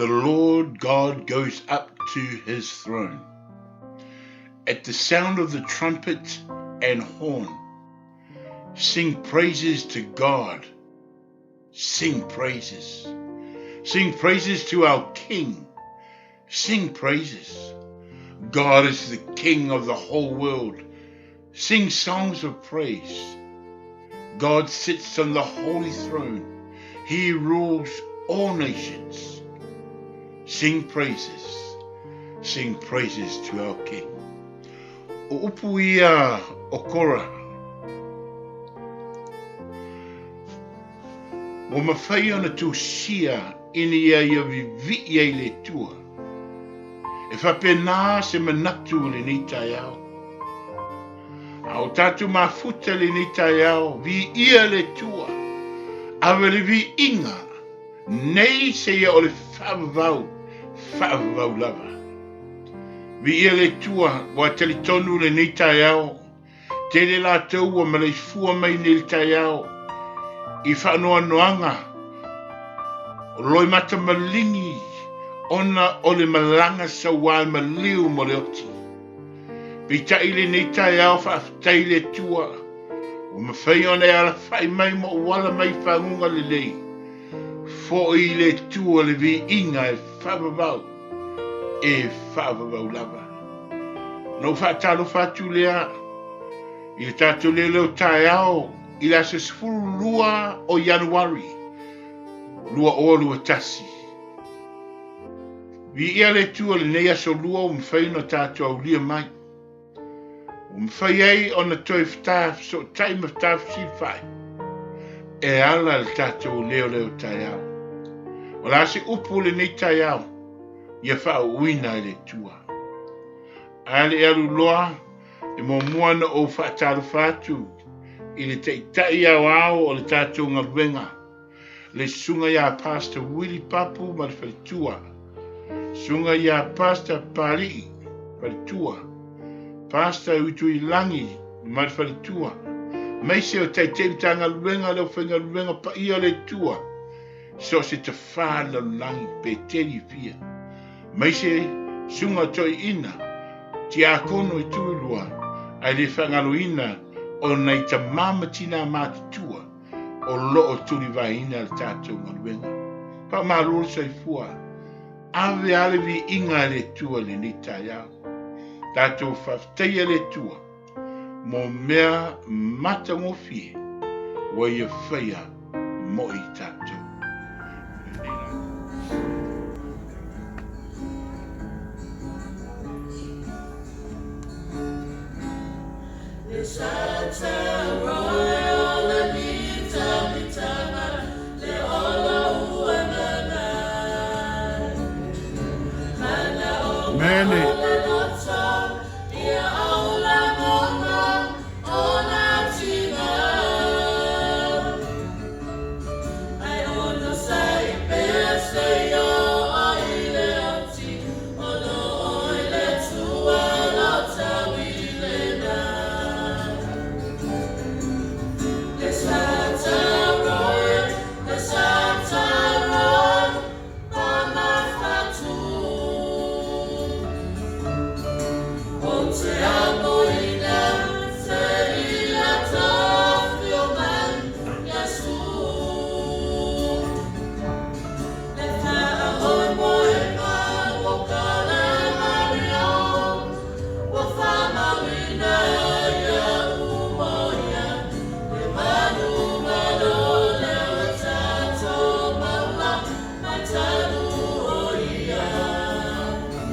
The Lord God goes up to his throne. At the sound of the trumpet and horn, sing praises to God. Sing praises. Sing praises to our King. Sing praises. God is the King of the whole world. Sing songs of praise. God sits on the holy throne. He rules all nations. Sing praises. Sing praises to our King. O upu ia o Kora. Ua mafai ona tusia ina ia ia vivii ai le Atua. E faapena se manatu i lenei taeao. A o tatou mafuta i lenei taeao, viia le Atua, ave le viiga nei seia o le faavavau, faavavau lava. Viia le Atua, ua talitonu lenei taeao, Tele latou ua maleifua mai nei le taeao i faanoanoaga o loimata maligi ona o le malaga sauā e maliu mo le oti. Peitai i lenei taeao faafetai i le Atua ua mafai ona e alafai mai ma ou ala mai i faguga lelei, foi i le Atua le viiga e faavavau, e faavavau lava. Ona ou faatalofa atu lea i le tatou leoleo taeao i le aso 12 o Ianuari 2021. Viia le Atua i lenei aso lua ua mafai ona tatou aulia mai. Ua mafai ai ona toe fetafesootai ma fetafesilafai e ala i le tatou leoleo taeao. O le a se upu i lenei taeao ia faauuina e le Atua. A le alu loa, e muamua ona ou faatalofa atu i le Taitai Aoao o le tatou galuega, le Susuga ia Pastor Willie Papu ma le faletua, Susuga ia Pastor Papalii, faletua, Pastor Uituilangi ma le faletua, aemaise o Taitai Matagaluega le aufaigaluega paia o le Atua, so o se tafā lalolagi Peteli fia, aemaise Susuga Toeaina, Tiakono i Tuilua, ae le faagaloina o nai tamā ma tinā matutua o lo o tulivaeina le tatou galuega. Faamalo le soifua, ave a le viiga e le Atua i lenei taeao. Tatou faafetaia le Atua mo mea matagofie ua ia faia mo i tatou. Mene.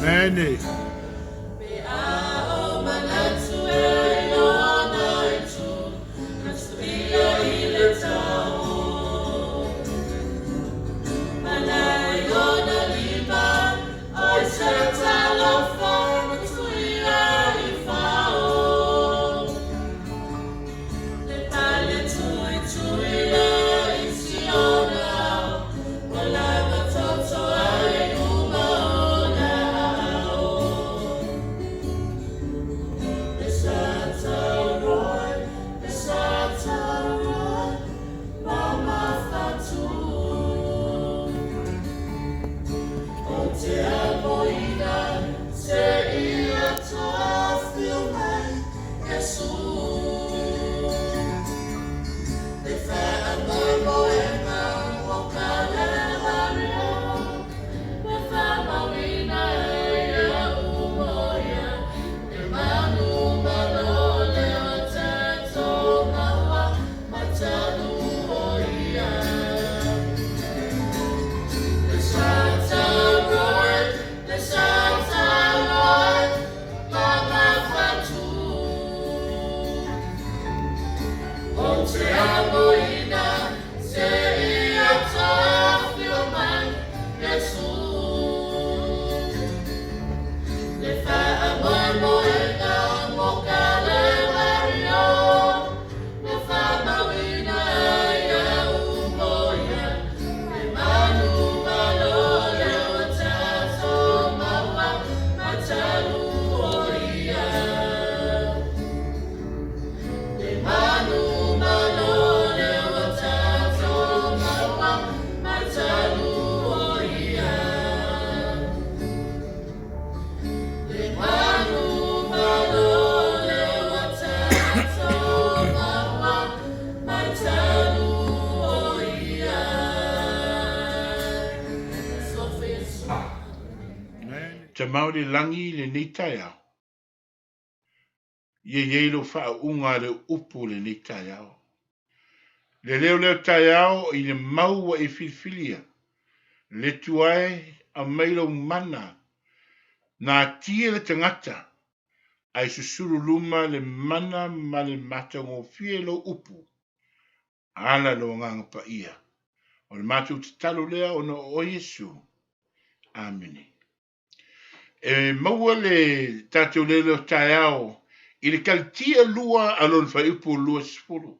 Mene. Tamau i le lagi i lenei taeao. Ia i ai lou faauuga a le upu i lenei taeao. Le leo lea o taeao i le mau ua e filifilia, le Atua e, aumai lou mana, natia le tagata, ae susulu luma le mana ma le matagofie lou upu, ala lou Agaga Paia. O le matou tatalo lea ona o oe Iesu. Amene. E maua le tatou leleo taeao i le Kalitia lua a lona fuaiupu 20.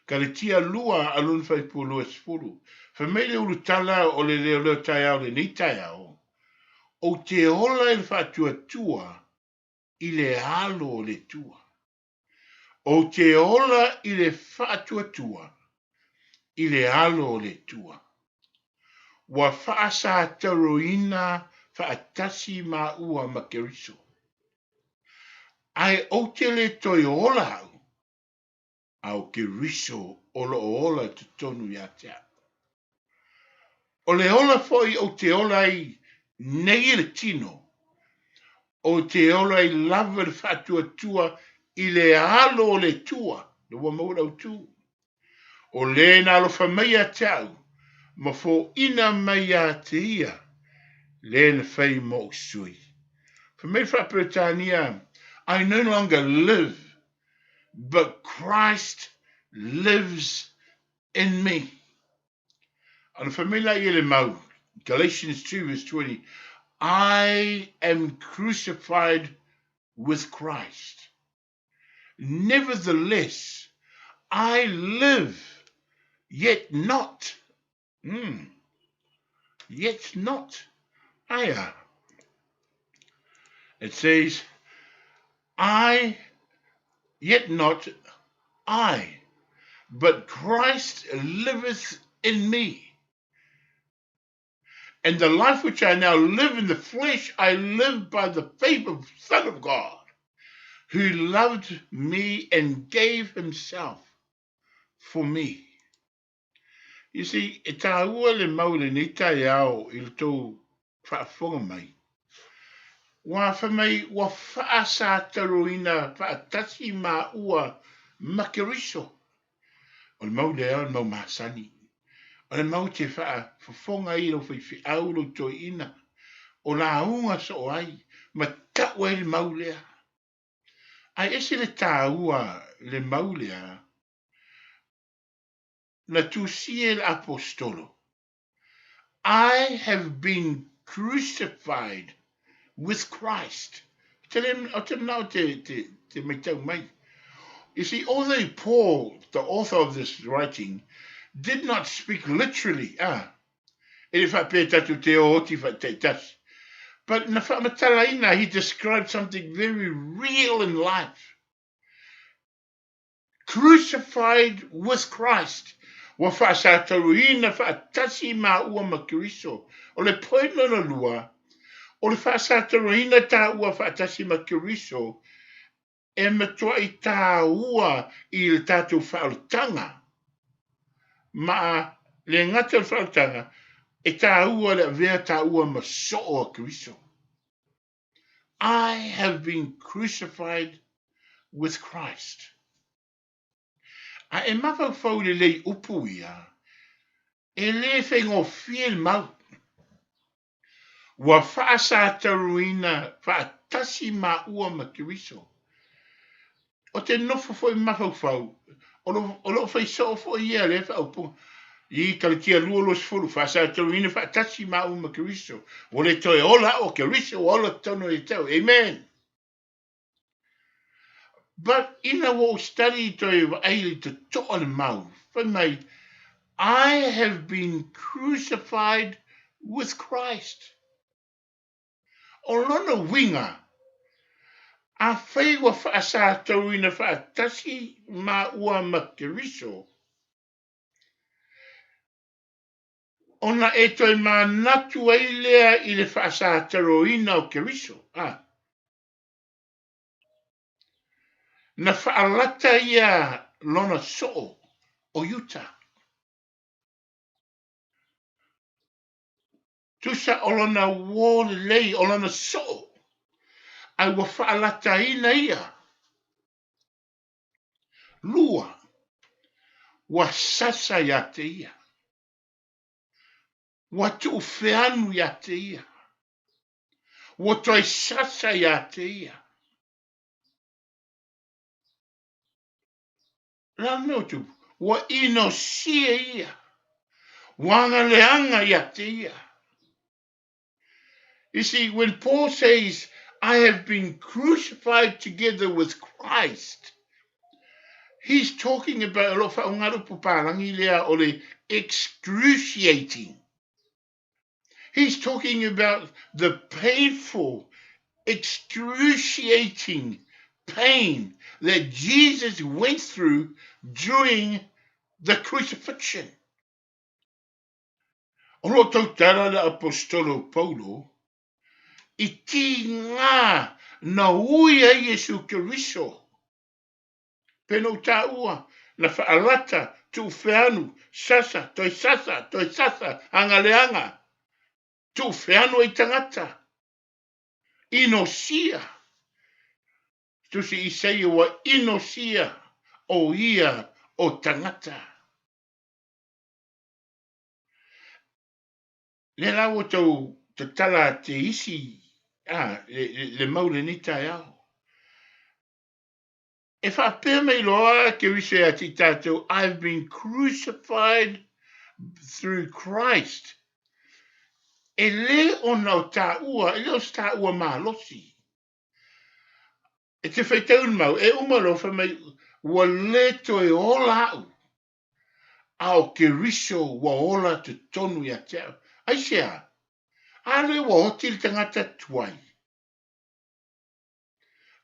Kalitia lua a lona fuaiupu 20. Fai mai le ulutala o le leoleo taeao lenei taeao, Ou te ola i le faatuatua i le alo o le Atua. Ou te ola i le faatuatua i le alo o le Atua. Ua faasatauroina faatasi māua ma Keriso. Ae ou te le toe ola au, a o Keriso o lo o ola i totonu ia te au. O le ola foi ou te ola ai nei i le tino, ou te ola ai lava i le faatuatua i le alo o le Atua, le ua maua le autu. O le na alofa mai ia te au, ma fōina mai ia te ia, le na fai moʻu sui. Fai mai le Faa-Peretania, I no longer live, but Christ lives in me. Ona fai mai laia le mau, Galatians 2 verse 20, I am crucified with Christ. Nevertheless, I live, yet not. Mm. Yet not. Aia. It says, I, yet not I, but Christ liveth in me. And the life which I now live in the flesh, I live by the faith of the Son of God, who loved me and gave himself for me. You see, e tāua le mau i lenei taeao i le tou faafofoga mai. Ua fai mai ua faasataroina faatasi māua ma Keriso. O le mau lea o le mau masani. O le mau te faafofoga ai i lou faifeau, lou toeaina, o lauga soo ai ma tau ai le mau lea. Ae ese le tāua le mau lea Na tusia e le Aposetolo, I have been crucified with Christ. Te le, o te manao te, te, te maitau mai. You see, although Paul, the author of this writing, did not speak literally, ah, e le whaapea tātou te o oti whaataitasi, but na whaamatalaina, he described something very real in life. Crucified with Christ, ua faasatauina faatasi māua ma Keriso. O le point lona lua, o le faasatauina tāua faatasi ma Keriso. E matuai tāua i le tatou faaolataga, ma le gata o le faaolataga, e tāua le avea tāua ma soo a Keriso. I have been crucified with Christ. A e mafaufau lelei upu ia, e le faigofie le mau. Ua faasataruina faatasi maua ma Keriso. O te nofo foi mafaufau, o lo, o loo fai soo foi ia lea faaupuga. I Kalatia 2:20, faasataruina faatasi maua ma Keriso. Ua le toe ola au o Keriso ua ola totonu ia te au. Amen. But ina ua ou study toe vaai i le totoa le mau, fai mai, I have been crucified with Christ. O lona uiga, afai ua faasatauina faatasi māua ma Keriso, ona e toe manatu ai lea i le faasatauina o Keriso, a. Na faalata ia lona soo o Iuta. Tusa o lona uō lelei, o lona soo, a ua faalataina ia. Lua, ua sasa iā te ia. Ua tuufeanu iā te ia. Ua toe sasa iā te ia. Le a le mea ua tupu? Ua inosia ia. Ua agaleaga iā te ia. You see, when Paul says, I have been crucified together with Christ, he's talking about, o lo o faaaoga le upu palagi lea o le excruciating. He's talking about the painful, excruciating pain that Jesus went through during the crucifixion. O lo o tautala le Aposetolo Paulo i tīgā na ui ai Iesu Keriso. Pena o tāua, na whaalata, tuuwheanu, sasa, toe sasa, toe sasa, anga leanga, tuuwheanu ai tangata. Inosia. Tusi Isaia ua inosia o ia o tangata. Lea la ua tou tatala te isi, a, le, le, le mau lenei taeao. E faapea mai loa Keriso ia te i tātou, I've been crucified through Christ. E le ona o tāua, e le o se tāua malosi. E te whaitau le mau, e uma loa fai mai, ua le toe ola au, a o Keriso ua ola totonu ia te au. Aisea? A le ua oti le tangata tuai.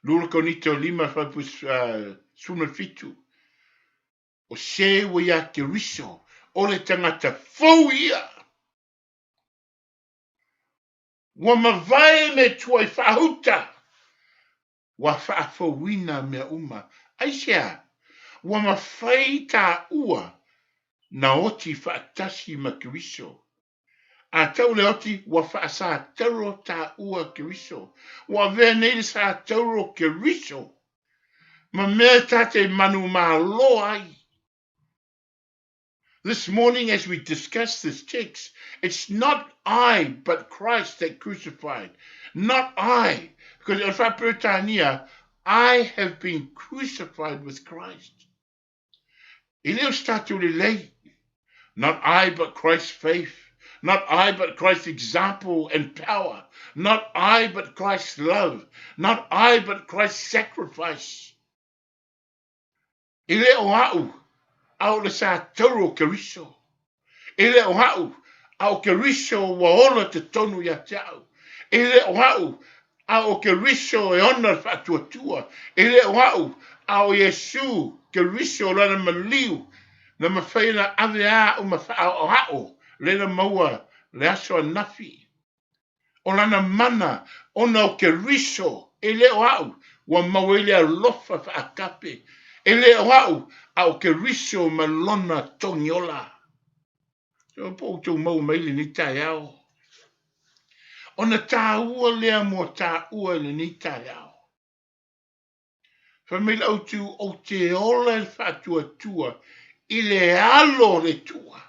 Lula Konito 5 fuaiupu 17, O se ua iā Keriso, o le tangata fou ia. Ua mavae me tuai faahuta, ua faafouina mea uma. Aisea? Ua mafai tāua na oti faatasi ma Keriso. A tau le oti, ua faasātauro tāua Keriso. Ua avea nei le sātauro Keriso ma mea tā te manumalo ai. This morning as we discuss this text, it's not I but Christ that crucified. Not I. Because o le faa-Peretania, I have been crucified with Christ. E le o se tatou lelei. Not I but Christ's faith. Not I but Christ's example and power. Not I but Christ's love. Not I but Christ's sacrifice. E le o a'u, a o le sātauro o Keriso. E le o a'u, a o Keriso ua ola totonu iā te a'u. E le o a'u, a o Keriso e ona le faatuatua. E le o a'u, a o Iesū Keriso lana maliu na mafai ona ave a a'u ma faaoaoao lena maua le aso anafi. O lana mana ona o Keriso, e le o a'u. Ua maua ai le alofa faakape, e le o au, a o Keriso ma Lona togiola. Po o outou maua mai lenei taeao. Ona taua lea mo taua i lenei taeao. Fai mai le autu, ou te ola i le faatuatua i le alo o le Atua.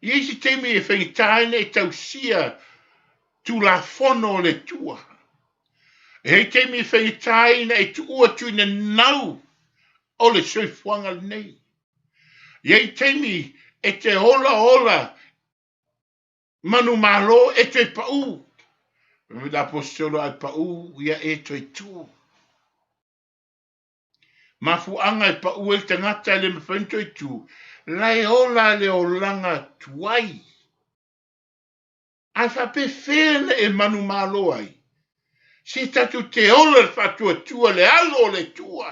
I ai se taimi e faigata ai ona e tausia Tulafono o le Atua. E i ai taimi e faigata ai ona e tuua tuinanau o le soifuaga lenei. E i ai taimi e te olaola manumalo e toe pau. Fai mai le Aposetolo a e pau, ia e toe tu. Mafuaaga e pau ai le tagata e le mafai ona toe tu, la e ola le olaga tuai. Ae faapefea na e manumalo ai? Se tatou te ola i le faatuatua le alo o le Atua.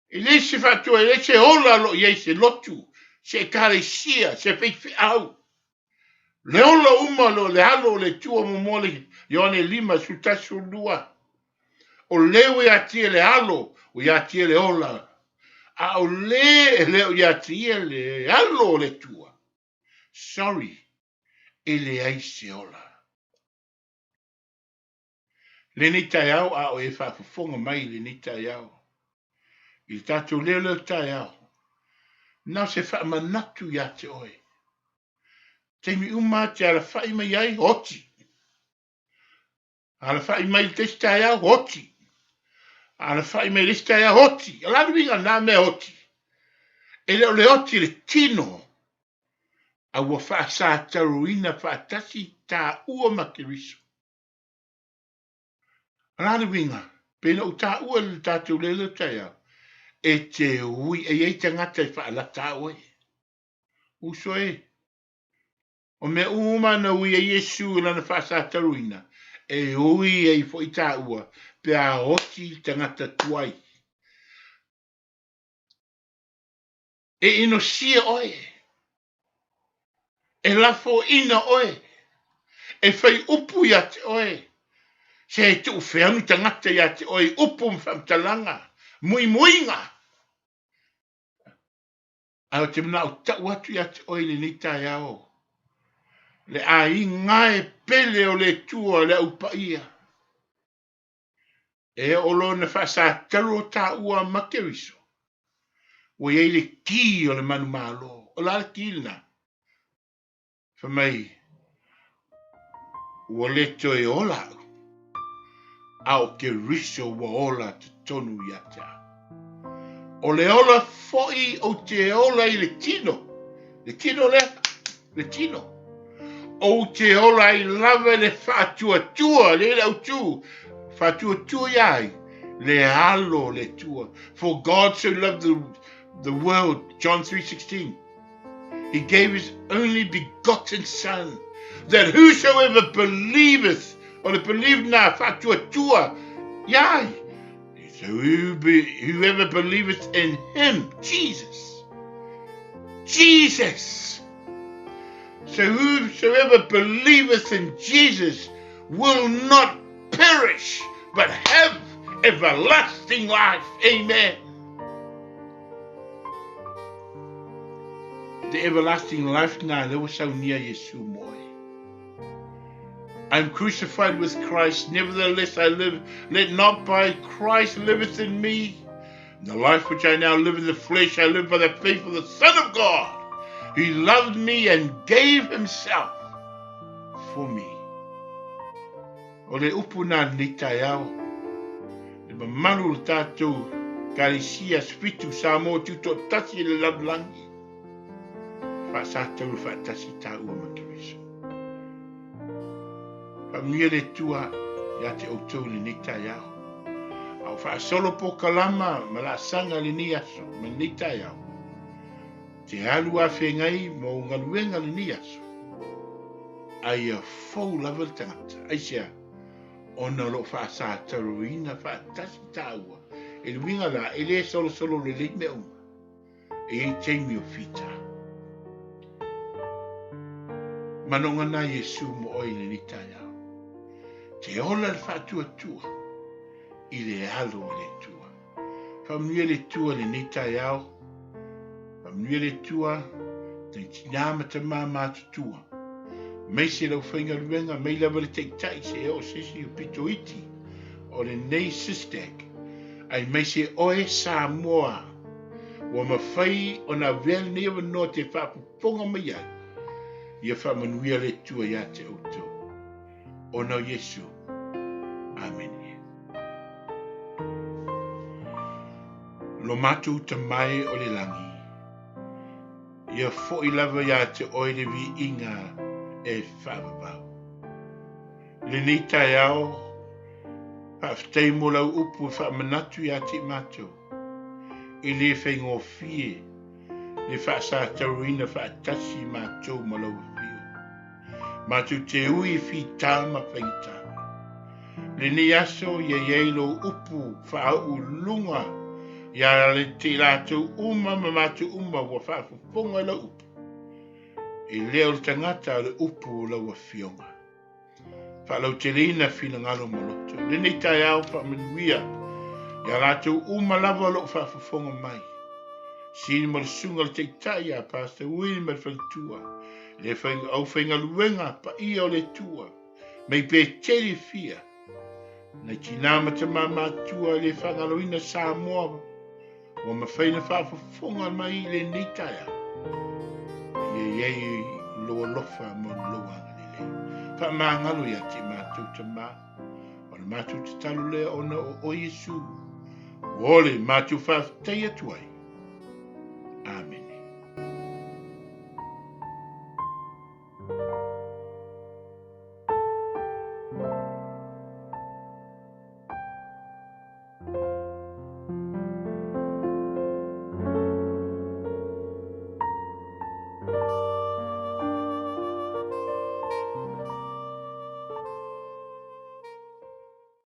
E leai se faatua, e leai se ola o lo o i ai se lotu, se ekalesia, se faifeau. Le ola uma o lo o le alo o le Atua muamua le Ioane 5, 11, 12. O le ua ia te ia le alo, ua ia te ia le ola. A o le e le o ia te ia le alo o le Atua, sorry, e leai se ola. Lenei taeao a o e faafofoga mai i lenei taeao, i le tatou leo leo taeao, na o se faamanatu ia te oe. Taimi uma te alafai mai ai, oti. Alafai mai i le isi taeao, oti. Alafai mai i le isi taeao, oti. O le a le uiga o lena mea oti? E le o le oti i le tino, a ua faasataroina faatasi taua ma Keriso. O le a le uiga? Pei ona ou taua i le tatou lele taeao, e te ui, e i ai tagata e faalata oe. Uso e, o mea uma na ui ai Iesu i lana faasataroina, e ui ai foi taua pe a oti le tagata tuai. E inosia oe, e lafoina oe, e fai upu ia te oe, se e tuufeanu tagata ia te oe i upu ma faamatalaga, muimuiga. Ae ou te manao tau atu ia te oe i lenei taeao, le aiga e pele o le Atua le Au Paia, E oo loa ina faasataru o taua ma Keriso, ua i ai le ki o le manumalo. O le a le ki lena? Fai mai, Ua le toe ola au, a o Keriso ua ola totonu ia te au. O le ola foi ou te ola i le tino, le tino lea, le tino. Ou te ola ai lava i le faatuatua, le le autu, faatuatua ia ai, le alo o le Atua. For God so loved the, the world, John 3.16, He gave his only begotten son, that whosoever believeth, o le believe na faatuatua ia ai, so whoever believeth in him, Jesus, Jesus, So whosoever believeth in Jesus will not perish, but have everlasting life. Amen. The everlasting life na lea ua saunia Iesu mo oe. I am crucified with Christ, nevertheless I live, let not by Christ liveth in me. The life which I now live in the flesh, I live by the faith of the Son of God, who loved me and gave himself for me. O le upu nā lenei taeao, le mamalu o le tātou Ekalesia Asofitu Samoa Tutoatasi i le lalolagi, faasataua faatasi tāua ma Keriso. Faamanuia le Atua ia te outou i lenei taeao. A o faasolo polokalama ma laasaga i lenei aso ma lenei taeao, te alu a feagai ma ou galuega i lenei aso, a ia fou lava le tagata. Aisea? Ona o lo o faasataroina faatasi tāua. E le uiga la, e le solosolo lelei mea uma. E i ai taimi o fita. Manaoga nā Iesu mo oe i lenei taeao. Te ola le faatuatua i le alo o le Atua. Faamanuia le Atua i lenei taeao. Faamanuia le Atua i tinā ma tamā matutua. Aemaise lau faigaluega, mai lava le taitai seia oo se isi o pito iti o lenei SYSTAC, aemaise oe Samoa ua mafai ona avea lenei avanoa te faafofoga mai ai, ia faamanuia le Atua ia te outou. Ona o Iesu. Amene. Lo matou Tama e o le lagi, ia foi lava ia te oe le viiga e faavavau. I lenei taeao, faafetai mo lau upu e faamanatu ia te i matou, e le faigofie le faasatauaina faatasi matou ma lau Afio. Matou te ui i fita ma faigata. Lenei aso ia i ai lou upu faauu i luga ia te i latou uma ma matou uma ua faafofoga i lau upu. E le o le tagata a o le upu o lau Afioga. Faalauteleina finagalo ma loto. Lenei taeao faamanuia ia latou uma lava o lo o faafofoga mai. Sili mo le susuga le Taitai ia Pastor Willie ma le faletua, le aufaigaluega paia o le Atua, mei Peteli e fia, nai tinā ma tamā matua e le faagaloina Samoa ua mafai ona faafofoga mai i lenei taeao. Ia i ai lou alofa ma lou agalelei. Faamagalo ia te matou Tamā, o le matou tatalo lea ona o oe Iesu, ua ole matou faafetai atu ai. Amene.